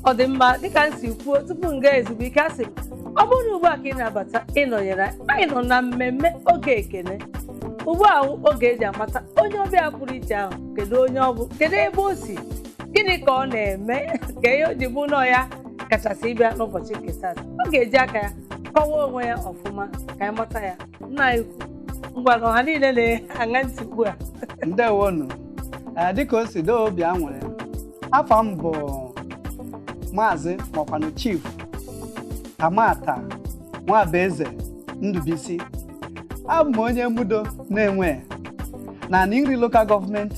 Ọ dị mma. Dịka m si kwuo tupu m gaa ezumike, asị m, ọ bụrụ na ugbu a ka ị na-abata ịnọnyere anyị nọ na mmemme Oge Ekene. Ugbu a wụ oge eji amata onye ọbịa pụrụ iche ahụ. Kedu onye ọ bụ? Kedu ebe o si? Gịnị ka ọ na-eme? Ka ihe o ji bụ nọ ya kachasị ịbịa n'ụbọchị nke taa, ọ ga-eji aka ya kọwaa onwe ya ọfụma ka anyị mata ya. Nna anyị ukwu, ngwa na ọha niile na-aṅa ntị ugbu a. Ndewonu. Ee, dịka o si doo obi aṅụrị, afọ m bụ Maazị makwanụ Chief Amata Nwabueze Ndubisi. Abụ m onye Mudo na-enwe na Nri Local Government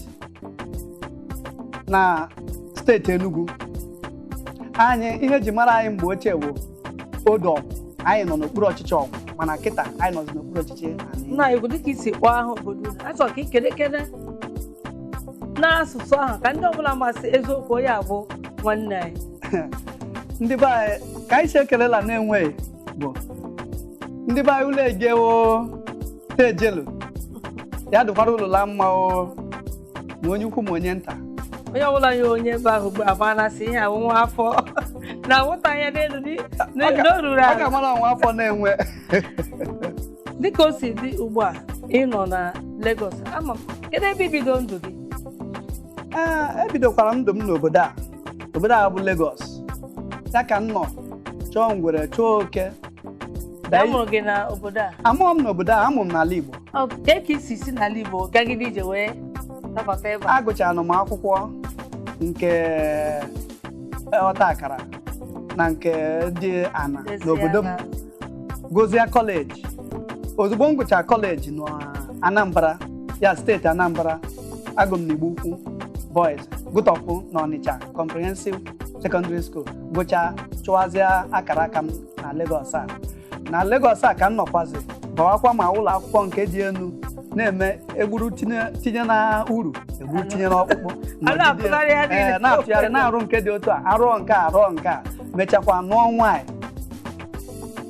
na steeti Enugu. Anyị, ihe eji mara anyị mgbe ochie bụ Odo Ọgwụ. Anyị nọ n'okpuru ọchịchị Ọgwụ, mana kịta anyị nọzi n'okpuru ọchịchị Ani. Nna anyị ukwu, dịka isi kpọọ aha obodo unu, achọrọ ka ikele kene n'asụsụ ahụ ka ndị ọbụla masị eziokwu onye abụ nwanne anyị. Ndị be anyị, ka anyị si ekelela na-enweghị bụ ndị be anyị, ụlọ egewo tejelu ya dịkwara ụlọ la mma o, ma onye ukwu ma onye nta. Onye ọbụla nye onye ebe ahụ ugbu a ma na-asị ihe awụ nwa afọ na nwụta anya n'elu n'oruru Ọ ala. ga-amara nwa afọ na-enwe. Dịka o si dị ugbu a, ị nọ na Lagos, ama m. Kedu ebe ibido ndụ gị? Ee, ebidokwara m ndụ m n'obodo a. Obodo a bụ Lagos ya ka m nọ chọọ ngwere chọọ oke. A mụrụ gị na obodo a? Amụọ m n'obodo a, amụ m n'ala Igbo. Ọ kee ka isi si n'ala Igbo gagide ije wee nabata ebe a? Agụchara m akwụkwọ nke ọta akara na nke dị ana n'obodo m, gụzie kọleji. Ozugbo m gụchara kọleji na Anambra, ya steeti Anambra, agụ m n'Igbo Ukwu Boys, gụtọpụ na Ọnịcha Comprehensive Secondary School, gụchaa, chụwazịa akara aka m na Lagos a. Na Lagos a ka m nọkwazi bawakwa ma ụlọ akwụkwọ nke dị elu na-eme egburu tinye tinye na uru, egburu tinye n'ọkpụkpụ. A na-atụgharị ha niile. Ee, na-atụgharị, na-arụ nke dị otu a, arụọ nke a, arụọ nke a, mechakwa nụọ nwaanyị.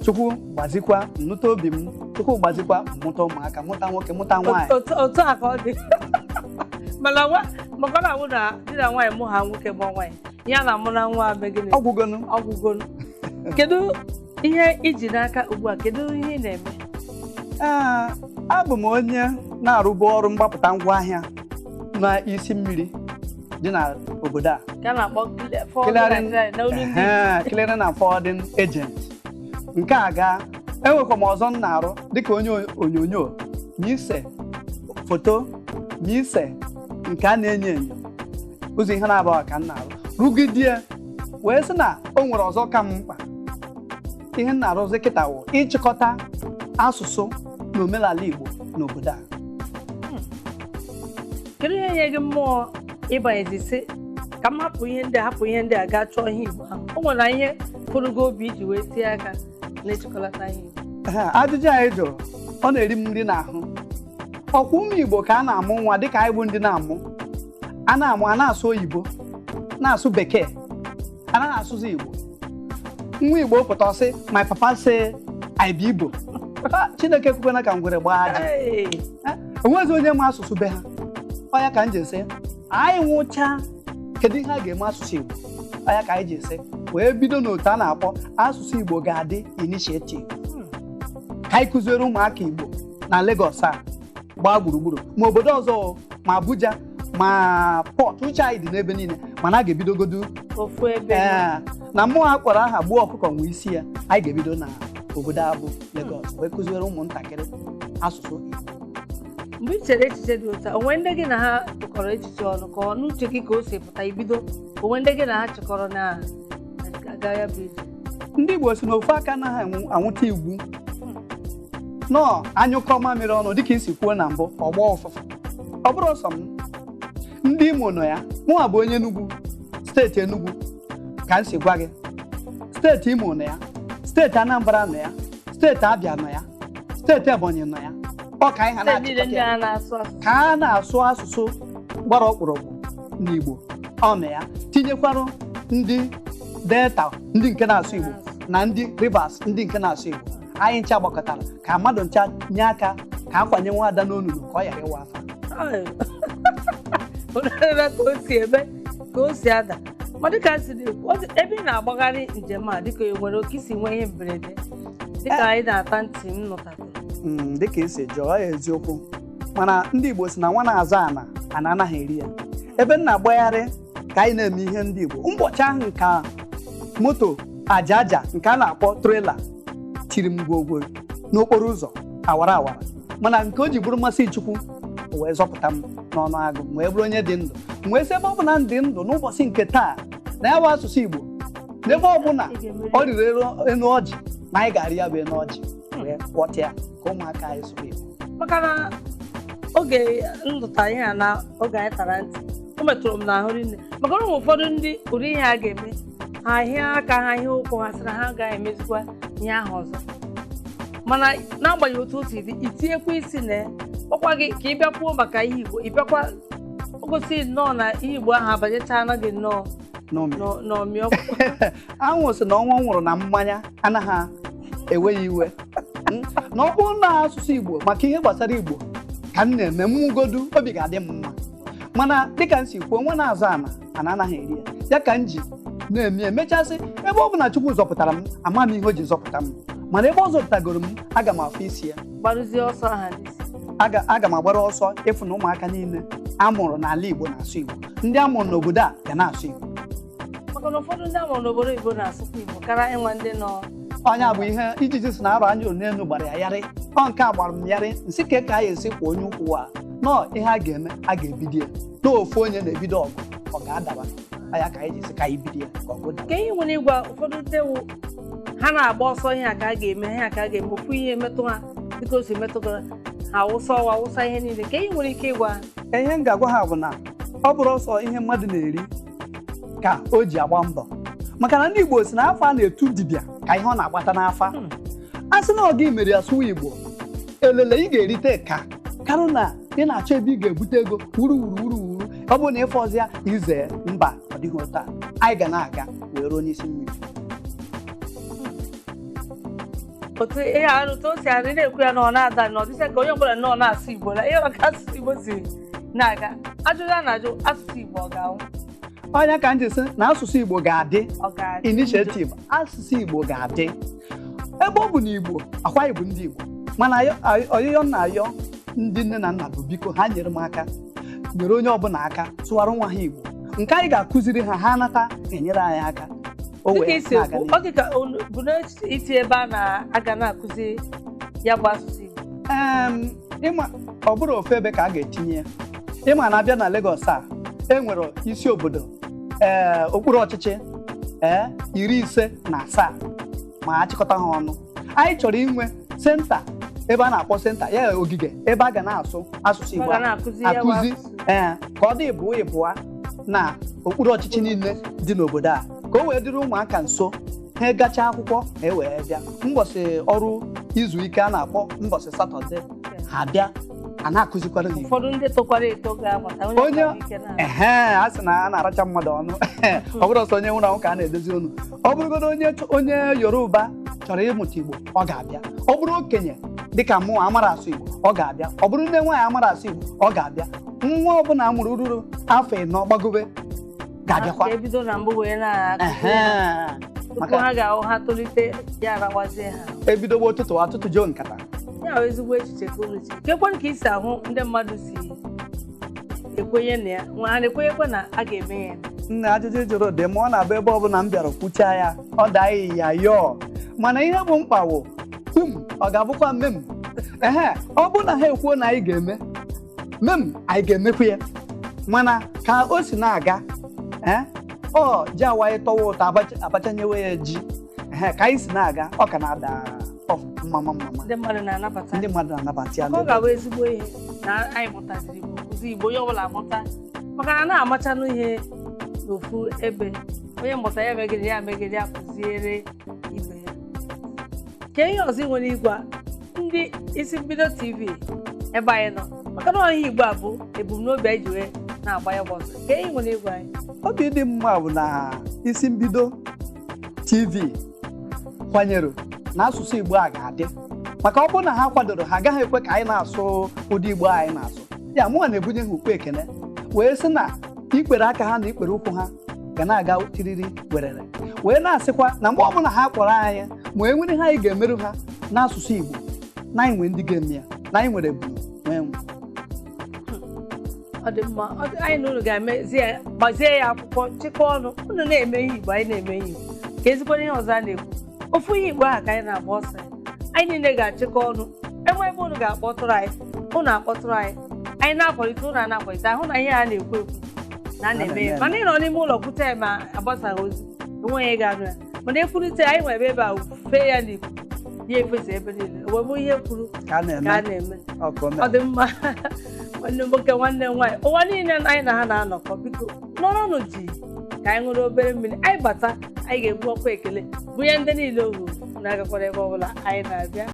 Chukwu gbazikwa nnụta obi m, Chukwu gbazikwa mmụta ụmụaka, mụta nwoke, mụta nwaanyị. Otu a ka ọ dị, mana maka ọ na-awụ na di na nwaanyị mụ ha nwoke mụọ nwaanyị, ya na mụ na nwa mee gịnị? Ọgwụgonu. Ọgwụgonu. Kedu ihe iji n'aka ugbu a? Kedu ihe ị na-eme? Ee, abụ m onye na-arụbu ọrụ mgbapụta ngwaahịa na isi mmiri dị na obodo a. Ka a na-akpọ forwarding na olu ndị Ehe, clearing and forwarding agent. Nke a gaa, enwekwa m ọzọ m na-arụ dịka onye onyonyo, ma ise foto ma ise nke a na-enyo enyo. Ụzọ ihe na-abụghị ka m na-arụ rugidie wee sị na o nwere ọzọ ka m mkpa. Ihe m na-arụzi kịta wụ ịchịkọta asụsụ na omenala Igbo n'obodo a. Kedu ihe nye gị mmụọ ịbanyezi sị ka m hapụ ihe ndị a, hapụ ihe ndị a, gaa chọọ ihe Igbo ahụ? O nwere ihe fụrụ gị obi iji wee tie aka na ịchịkọlata ihe Igbo? Ee, ajụjụ anyị jụrụ, ọ na-eri m nri n'ahụ. Ọkwa ụmụ Igbo ka a na-amụ nwa dịka anyị bụ ndị na-amụ a na-amụ, a na-asụ oyibo, na-asụ bekee, anaghị asụzi Igbo. Nwa Igbo pụta, ọsị, "My papa say I be Igbo." Ah, Chineke ekwekwana ka ngwere gbaa ajị. Hey! Enwezi onye ma asụsụ be ha. Ọ ya ka m ji sị anyị nwụchaa, kedu ihe a ga-eme asụsụ Igbo? Ọ ya ka anyị ji sị wee bido n'otu a na-akpọ Asụsụ Igbo Ga-adị Initiative, ka anyị kụziere ụmụaka Igbo na Lagos a gbaa gburugburu, ma obodo ọzọ o, ma Abuja, ma Port. Uche anyị dị n'ebe niile, mana a ga-ebidogodu ofu ebe. Ee, na mmụọ a kpọrọ aha gbuo ọkụkọ nwee isi ya. Anyị ga-ebido na obodo a bụ Lagos wee kụziere ụmụntakịrị asụsụ Igbo. Mgbe ị chere echiche dị otu a, onwe ndị gị na ha tụkọrọ echiche ọnụ, ka ọ n'uche gị ka o si pụta ibido? Onwe ndị gị na ha chịkọrọ na aga ya bụ ije? Ndị Igbo si na ofu aka anaghị anwụta igwu. Nọọ anyụkọ mamịrị ọnụ, dịka isi kwuo na mbụ, ọgbọ ụfụfụ. Ọ bụrụ sọ m, ndị Imo nọ ya. Mụnwa bụ onye Enugu, steeti Enugu ka m si gwa gị. Steeti Imo nọ ya, steeti Anambra nọ ya, steeti Abịa nọ ya, steeti Ebonyi nọ ya. Ọ ka anyị ha Steeti niile na-achịkọta ndị ya. a na-asụ asụsụ Ka a na-asụ asụsụ gbara ọkpụrụkpụ n'Igbo, ọ nọ ya, tinyekwarụ ndị Delta, ndị nke na-asụ Igbo, na ndị Rivers, ndị nke na-asụ Igbo. Anyị ncha gbakọtara ka mmadụ ncha nye aka ka akwanye nwa ada n'onunu ka ọ ghara ịwa afa. Olee ka o si eme, ka o si ada? Mana Ma dịka a si na-ekwu, ebe ị na-agbagharị njem a, dịka e nwere oke isi nwee ihe mberede dịka anyị na-ata ntị m nụtara? Dịka esi jụọ ya, eziokwu, mana ndị Igbo si na nwa na-azọ ana ana anaghị eri ya. Ebe m na-agbagharị ka anyị na-eme ihe ndị Igbo, ụbọchị ahụ ka moto aja aja nke a na-akpọ trailer tiri m gwogwo n'okporo ụzọ awara awara, mana nke o ji bụrụ mmasị Chukwu, o wee zọpụta m n'ọnụ agụ, m wee bụrụ onye dị ndụ. M wee sị, ebe ọ bụla m dị ndụ n'ụbọchị nke taa, na ya bụ asụsụ Igbo, n'ebe ọ bụla Ị ga-emeri. ọ riri elu ọjị, na anyị ga-arị ya bụ elu ọjị wee kwọta ya ka ụmụaka anyị sụrụ Igbo. Maka na oge ndụta ihe a na oge anyị tara ntị, o metụrụ m n'ahụ rinne, maka na ụmụ ụfọdụ ndị ụdị ihe a ga-eme ha hịa aka ha hịa ụkwụ, ha sị na ha agaghị emezikwa ihe ahụ ọzọ. Mana n'agbanyeghị otu o si dị, itinyekwa isi na ya, ọkwa gị ka ị bịakwuo maka ihe Igbo, ị bịakwa, o gosi nnọọ na ihe Igbo ahụ abanyechana gị nnọọ n'ụmị. N'ọmị ọkpụkpụ. Anwụ sị na ọnwa nwụrụ na mmanya anaghị ewe ya iwe. Na ọ bụrụ na asụsụ Igbo, maka ihe gbasara Igbo ka m na-eme, mwugodu obi ga-adị m mma. Mana dịka m si kwuo, nwa na-azụ ana ana anaghị eri ya. Ya ka m ji na-eme emechasị, ebe ọ bụ na Chukwu zọpụtara m, ama m ihe o ji zọpụta m, mana ebe ọ zọpụtagoro m, aga m afụ isi ya. Gbarụzie ọsọ aha n'isi. Aga m agbara ọsọ ịfụ na ụmụaka niile a mụrụ n'ala Igbo na-asụ Igbo, ndị a mụrụ n'obodo a ga na-asụ Igbo. Maka na ụfọdụ ndị amụrụ n'obodo Igbo na-asụkwa Igbo kara ịnwa ndị nọ. Ọnya bụ ihe ijiji si na arụ anya n'elu gbara ya yarị. Ọ nke a gbara m yarị nsị ka ka anyị esi kwa onye ukwu a nọọ ihe a ga-eme, a ga-ebido ya n'ofu onye na-ebido ọgụ, ọ ga-adaba anya ka anyị ji sị ka anyị bido ya ka ọgụ daba. Ka ihe nwere ịgwa ụfọdụ ndị wụ ha na-agba ọsọ ihe a ka a ga-eme, ihe a ka a ga-eme, ofu ihe metụ ha dịka o si metụ gị, ha wụsa ọwa wụsa ihe niile, ka ihe nwere ike ịgwa ha? Ihe m ga-agwa ha bụ na ọ bụrụ ọsọ ihe mmadụ na-eri ka o ji agba mbọ, maka na ndị Igbo si na afọ a na-etu dibịa ka ihe ọ na-agbata n'afa. A sị na ọ gị mere ya sụwa Igbo elele, ị ga-erite ka karụ na ị na-achọ ebe ị ga-ebute ego wuru wuru wuru wuru. Ọ bụrụ na ịfọ ọzọ ya ize mba, ọ dịghị ụtọ a anyị ga na-aga wee ruo n'isi mmiri. Otu ihe arụ otu o si adị na-ekwu ya na ọ na-ada na ọ dịcha ka onye ọbụla nọ na-asụ Igbo na ihe maka asụsụ Igbo si na-aga. Ajụjụ a na-ajụ, asụsụ Igbo ọ ga-anwụ? Ọnya ka m ji sị na asụsụ Igbo ga-adị. Ọ ga-adị. Initiative asụsụ Igbo ga-adị, ebe ọ bụ na Igbo akwa Igbo ndị Igbo, mana ọyịyọ m na-ayọ ndị nne na nna bụ, biko, ha nyere m aka, nyere onye ọbụla aka sụwara nwa ha Igbo nke anyị ga-akụziri ha, ha nata enyere anyị aka o Dịka wee isi na-aga ekwu, n'ihu. ọ dị ka bụ n'echiche iti ebe a na-aga na-akụzi ya bụ asụsụ Igbo. Ịma ọ bụrụ ofu ebe ka a ga-etinye ya, ịma na abịa na Lagos a, e nwere isi obodo, ee, okpuru ọchịchị ee 57 ma achịkọta ha ọnụ. Anyị chọrọ inwe center ebe a na-akpọ center ya, ogige ebe a ga na-asụ asụsụ ọ Igbo ga a na-akụzi ya bụ akụzi asụsụ. Ee, ka ọ dị ịbụọ ịbụọ na okpuru ọchịchị niile dị n'obodo a, ka o wee dịrị ụmụaka nso, ha gachaa akwụkwọ, ha wee bịa mbọsị ọrụ izu ike a na-akpọ mbọsị Saturday, ha bịa, a na-akụzikwara ha Igbo. Ụfọdụ ndị tokwara eto ga-amụta onye nwere ike na Ehe, a sị na a na-aracha mmadụ ọnụ, ọ bụrụ ọsọ onye nwụrụ anwụ ka a na-edozi ọnụ. Ọ bụrụgodo onye Yoruba chọrọ ịmụta Igbo, ọ ga-abịa. Ọ bụrụ okenye dịka mụ amara asụ Igbo, ọ ga-abịa. Ọ bụrụ nne nwaanyị amara asụ Igbo, ọ ga-abịa. Nwa ọbụla amụrụ ruru afọ 4 gbagobe ga-abịakwa. Ka ebido na mbụ wee na-akụzi Ehe. ha tupu Maka ha ga-ahụ ha tolite ya arawazie ha. Ebidogbo ụtụtụ atụtụ juo nkata. Ya bụ ezigbo echiche ka unu chi kekwanụ ka isi ahụ ndị mmadụ si ekwenye na ya, nwa ha na-ekwenyekwa na a ga-eme ya eme? Nna, ajụjụ jụrụ dị ma ọ na-abụ ebe ọbụla m bịara kwuchaa ya, ọ daa ya yọọ, mana ihe bụ mkpa wụ kwum, ọ ga-abụkwa mmem. Ehe, ọ bụrụ na ha ekwuo na anyị ga-eme mem, anyị ga-emekwa ya. Mana ka o si na-aga, ee, ọ ji awaghị tọwa ụtọ, abacha nyewe ya ji. Ehe, ka anyị si na-aga, ọ ka na-ada mama mama. Ndị mmadụ na-anabata. Ndị mmadụ na-anabata ya. Ọ ga-abụ ezigbo ihe na anyị mụtaziri Igbo, kụzi Igbo, onye ọbụla amụta, maka na a na-amachanụ ihe n'ofu ebe, onye mmụta ya megide ya megide ya kụziere ibe ya. Ka ihe ọzọ ị nwere ịgwa ndị Isi Mbido TV ebe anyị nọ, maka na ọhịa Igbo a bụ ebumnobi anyị ji wee na-agba ya bụ ọsọ, ka ihe nwere ịgwa anyị? Obi dị mma bụ na Isi Mbido TV kwanyere na asụsụ Igbo a ga-adị, maka ọ bụrụ na ha kwadoro, ha agaghị ekwe ka anyị na-asụ ụdị Igbo anyị na-asụ ya. Mụnwa na-ebunye ha ukwu ekene wee sị na ikpere aka ha na ikpere ụkwụ ha. Ga na-aga tiriri werere wee na-asịkwa na mgbe ọbụla ha kpọrọ anyị ma e nwere ha, anyị ga-emerụ ha n'asụsụ Igbo, na anyị nwere ndị ga-eme ya, na anyị nwere ebulu nwee nwe. Ọ dị mma. Anyị na unu ga-emezi ya, gbazie ya akwụkwọ, chịkọ ọnụ unu na-eme ihe Igbo. Anyị na-eme ihe Igbo ka ezigbo ihe ọzọ a na-ekwu ofu ihe Igbo ahụ ka anyị na-agba ọsọ ya. Anyị niile ga-achịkọ ọnụ enwe ebe unu ga-akpọtụrụ anyị, unu akpọtụrụ anyị, anyị na-akwalite, unu a na-akwalite, ahụ na ihe a na-ekwu ekwu na a na-eme ya. Mana ịnọ n'ime ụlọ kwute ya ma agbasaghị ozi, enweghị onye ga-anụ ya. Mana ekwurịta, anyị nwere ebe a fee ya n'ikuku, ya efesa ebe niile, wee bụ ihe kwuru ka a ka a na-eme. Na-eme. Ọkụ. Ọ dị mma. Nwanne m nwoke, nwanne m nwaanyị, ụwa niile anyị na ha na-anọkọ, biko nọrọnụ ji ka anyị ṅụrụ obere mmiri. Anyị bata, anyị ga-egbu ọkwa ekele bunye ndị niile ohu na-agakwara ebe ọbụla anyị na-abịa.